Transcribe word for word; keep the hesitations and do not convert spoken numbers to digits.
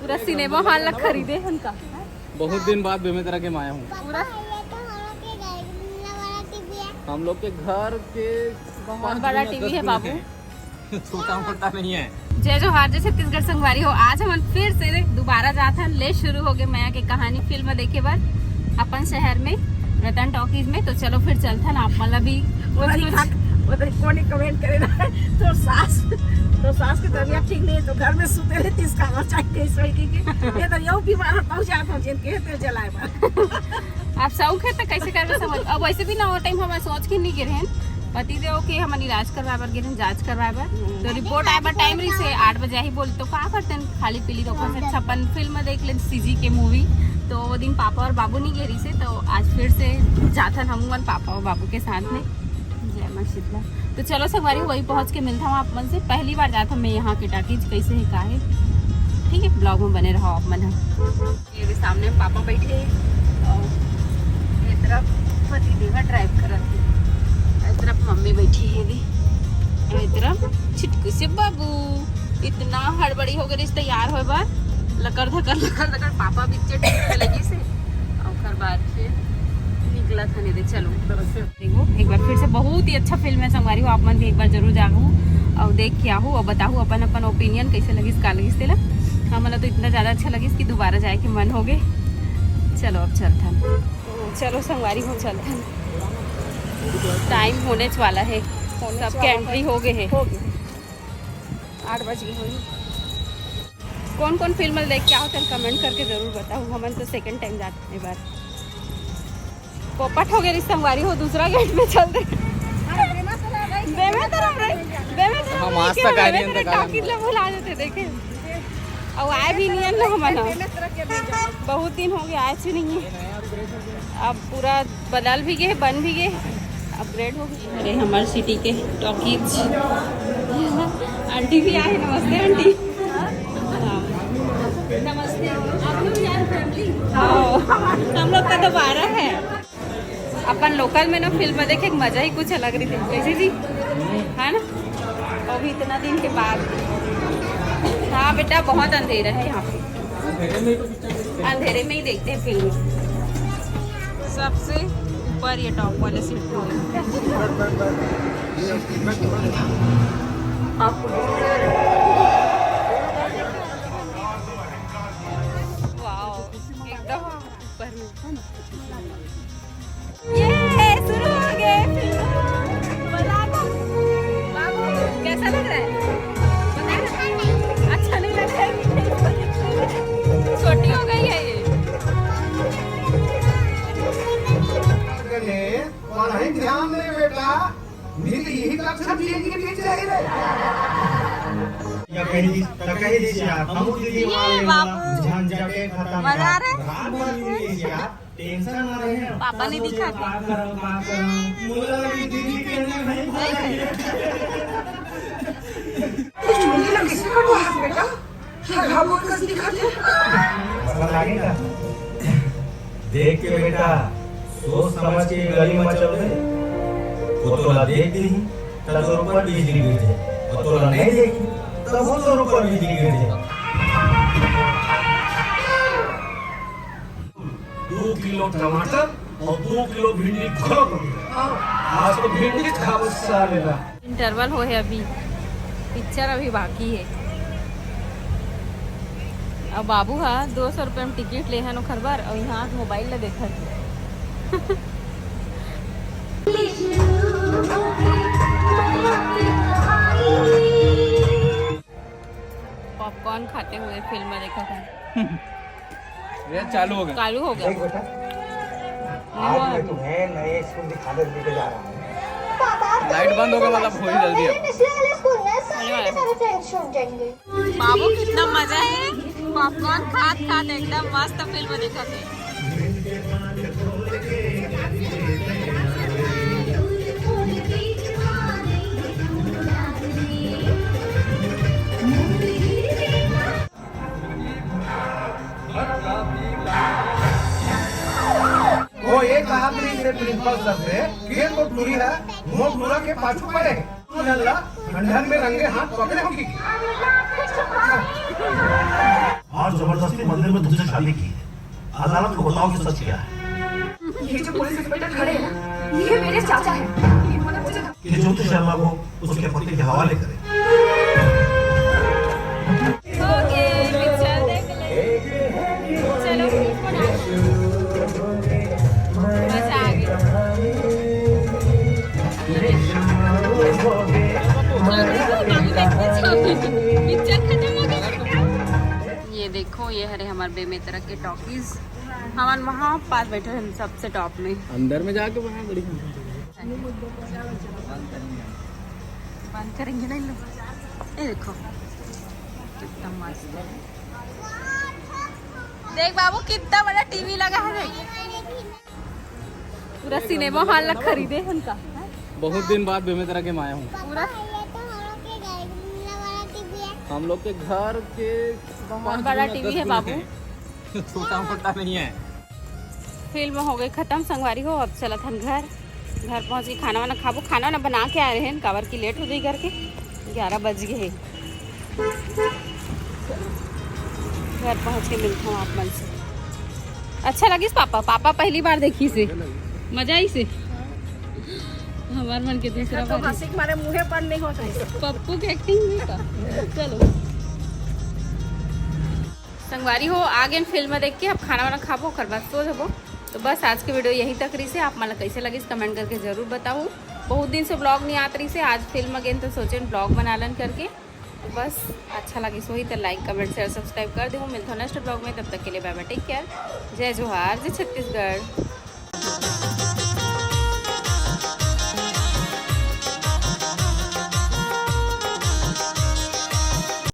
पूरा cinema hall ला खरीदे हन का। बहुत दिन बाद बेमेतरा के मैं आया हूँ। पूरा हम लोग के घर के बहुत बड़ा टीवी है बाबू। छोटा मोटा नहीं है। जय जोहार, जय छत्तीसगढ़ संगवारी हो। आज हमन फिर से दोबारा जात हन, ले शुरू हो गए मया के कहानी फिल्म देखे बर अपन शहर में, रतन टॉकीज में। तो चलो फिर चलथन, आप मन ला भी कुछ कुछ वो कोनी कमेंट करे ना। तो सास, तो सास की तबीयत ठीक नहीं है, तो घर में सुते रहती, इसका और चाहिए इस लड़की की। ये तो यो बीमार हो पहुंच जात हो, जिनके तेल जलाए बर। आप शौक है तो कैसे करबे समझ। अब वैसे भी ना, वो टाइम हम सोच के नहीं गिरे हैं, पति देव के हमन इलाज करवाए बर गिरे हैं, जांच करवाए बर। तो रिपोर्ट आए बर टाइम रही से आठ बजे ही बोल, तो का करते हैं, खाली पीली तो से अच्छा अपन फिल्म देख ले, सीजी के मूवी। तो वो दिन पापा और बाबू नहीं गिरी से, तो आज फिर से जाथन हम मन पापा और बाबू के साथ में। जय माँ शीतला। तो चलो संगवारी, वही पहुंच के मिलता हूँ आप मन से। पहली बार जाता हूँ मैं यहाँ के टाकीज, कैसे है का है, ठीक है, ब्लॉग में बने रहो आप मन। ये भी सामने पापा बैठे हैं और ये तरफ पति देवा ड्राइव करत है, इस तरफ मम्मी बैठी है भी, और इस तरफ छिटकू से बाबू। इतना हड़बड़ी हो गई तैयार होए बर, लकर धकर लकर धकर। पापा भी चट लगी से, और ओकर बाद फिर निकला था नहीं दे। चलो देखो, एक बार फिर से बहुत ही अच्छा फिल्म है संगवारी हो, आप मन भी एक बार जरूर जाहू और देख के आहू और बताहू अपन अपन ओपिनियन कैसे लगिस, का लगिस तेला। हमन ला तो इतना ज्यादा अच्छा लगिस कि दोबारा जाए के मन हो गए। चलो अब चलथन। तो चलो संगवारी हो चलथन, टाइम होने च वाला है, सबके एंट्री हो गए है। हो गए, आठ बज गए होही। कौन कौन फिल्म देख के आओ, चल कमेंट करके जरूर बताओ। हमन तो सेकंड टाइम जाते हैं बार। पोपट हो गए संगवारी हो, दूसरा गेट में चल दे। बेमेतरा रहे, बेमेतरा हम आज तक आए नहीं, हम तक आए नहीं। टॉकीज ला भुला देते देखे। अब आए भी नहीं है ना हमन ह। बहुत दिन हो गए आए से नहीं है। अब पूरा बदल भी गए, बन भी गए, अपग्रेड हो गए। अरे हमारे सिटी के टॉकीज। आंटी भी आए, नमस्ते आंटी। हाँ। नमस्ते। आप लोग यार फैमिली? हाँ, हम लोग का दोबारा है। अपन लोकल में ना फिल्म देखे के मजा ही कुछ अलग रही थी, कैसे जी, है ना? वो भी इतना दिन के बाद। हाँ बेटा, बहुत अंधेरा है यहाँ पे, अंधेरे में ही देखते हैं फिल्म। सबसे ऊपर ये टॉप वाले सीट पे। वाओ, एकदम ऊपर में। ये शुरू हो गए फिल्म। बाबू, कैसा लग रहा है? अच्छा नहीं लग रहा है? छोटी हो गई है ये। पढ़ाई ध्यान दे बेटा, नहीं तो यही कक्षा बीएड की टीचर है रे। या कहीं, तो कहीं दीजिए आप, हम दीदी ये वाले बाबू। झंझटे खत्म। मजा आ रहा है? रात भर दीदी यार। टेंशन ना रहे। पापा ने दिखा दिया। बात करो, बात करो। मुझे लगा कि दीदी कहने भाई। कुछ मुझे लगा किसने कटवा है बेटा? हाँ, हाँ, बोल कर दिखा दे। देख के बेटा, सोच समझ के गली में चल दे। वो तोला देख दी, तब तोर ऊपर बिजली गिर जाए। और तोला नहीं देखी, तब वो तोर ऊपर बिजली गिर जाए। दो किलो टमाटर और दो किलो भिंडी घलो कर दो। आज तो भिंडी खाओ सारे ला। इंटरवल हो है अभी, पिक्चर अभी बाकी है। अब बाबू हा दो सौ रुपये में टिकट ले हन ओखर बर, और यहाँ मोबाइल ला देखत हे। पॉपकॉर्न खाते हुए फिल्म देखा था। ये चालू हो गया। चालू हो गया। देख बेटा, आज मैं तुम्हें नए स्कूल दिखाने लेके जा रहा हूँ। लाइट बंद होगा, मतलब, थोड़ी जल्दी अब। बाबू, कितना मजा है, पॉपकॉर्न खात खात एकदम मस्त फिल्म देखा थे। वो एक आदमी से प्रिंसिपल सर से, "के तो टूरी है, वो टूरा के पाछू पड़े।" ठंडन में रंगे हाथ पकड़े होगी। जबरदस्ती मंदिर में तुमसे शादी की है। अदालत को बताओ कि सच क्या है। ये जो पुलिस इंस्पेक्टर खड़े हैं ना, ये मेरे चाचा हैं। इन्होंने मुझे कि ज्योति शर्मा को उसके पति के हवाले करें। ओके, पिक्चर देख ले। चलो, मजा आ गया। पिक्चर खत्म हो गया। ये देखो, ये हरे हमारे बेमेतरा के टॉकीज। हमारे वहाँ पास बैठे हैं सबसे टॉप में। अंदर में जाके बना बढ़िया। बंद करेंगे ना इन लोग। ये देखो कितना मस्त है। देख बाबू, कितना बड़ा टीवी लगा है, देख। पूरा सिनेमा हॉल लग खरीदे हैं उनका। बहुत दिन बाद बेमेतरा के मैं आया हूँ। पूरा ये तो हम लोग के घर वाला टीवी है। हम लोग के घर के बहुत पाँच बड़ा गुना टीवी दस है गुना बाबू। है। छोटा मोटा नहीं है। फिल्म हो गई खत्म संगवारी हो। अब चलत हन घर। घर पहुँच के खाना वाना खाबो। खाना वाना बना के आए रहे हैं काबर की लेट हो गई करके। ग्यारह बज गए हैं। घर पहुँच के मिलता हूँ आप मन से। अच्छा लगिस पापा? पापा पहली बार देखिस हे। मजा आइस हे। हमार मन के दूसरा तो बार। हंसी के मारे मुंहे पर नहीं होता है। पप्पू के एक्टिंग भी का। चलो। संगवारी हो, आ गेन फिल्म देख के। अब खाना वाना खाबो, ओकर बाद सो जबो। तो बस आज के वीडियो यहीं तक रहिस हे। आप मन ला कैसे लगिस कमेंट करके जरूर बताओ। बहुत दिन से ब्लॉग नहीं आत रहिस हे, आज फिल्म गेन तो सोचेन ब्लॉग बना लन करके। तो बस अच्छा लगिस होही तो लाइक कमेंट शेयर सब्सक्राइब कर देहू। मिलता हूँ नेक्स्ट ब्लॉग में, तब तक के लिए बाय बाय, टेक केयर, जय जोहार, जय छत्तीसगढ़।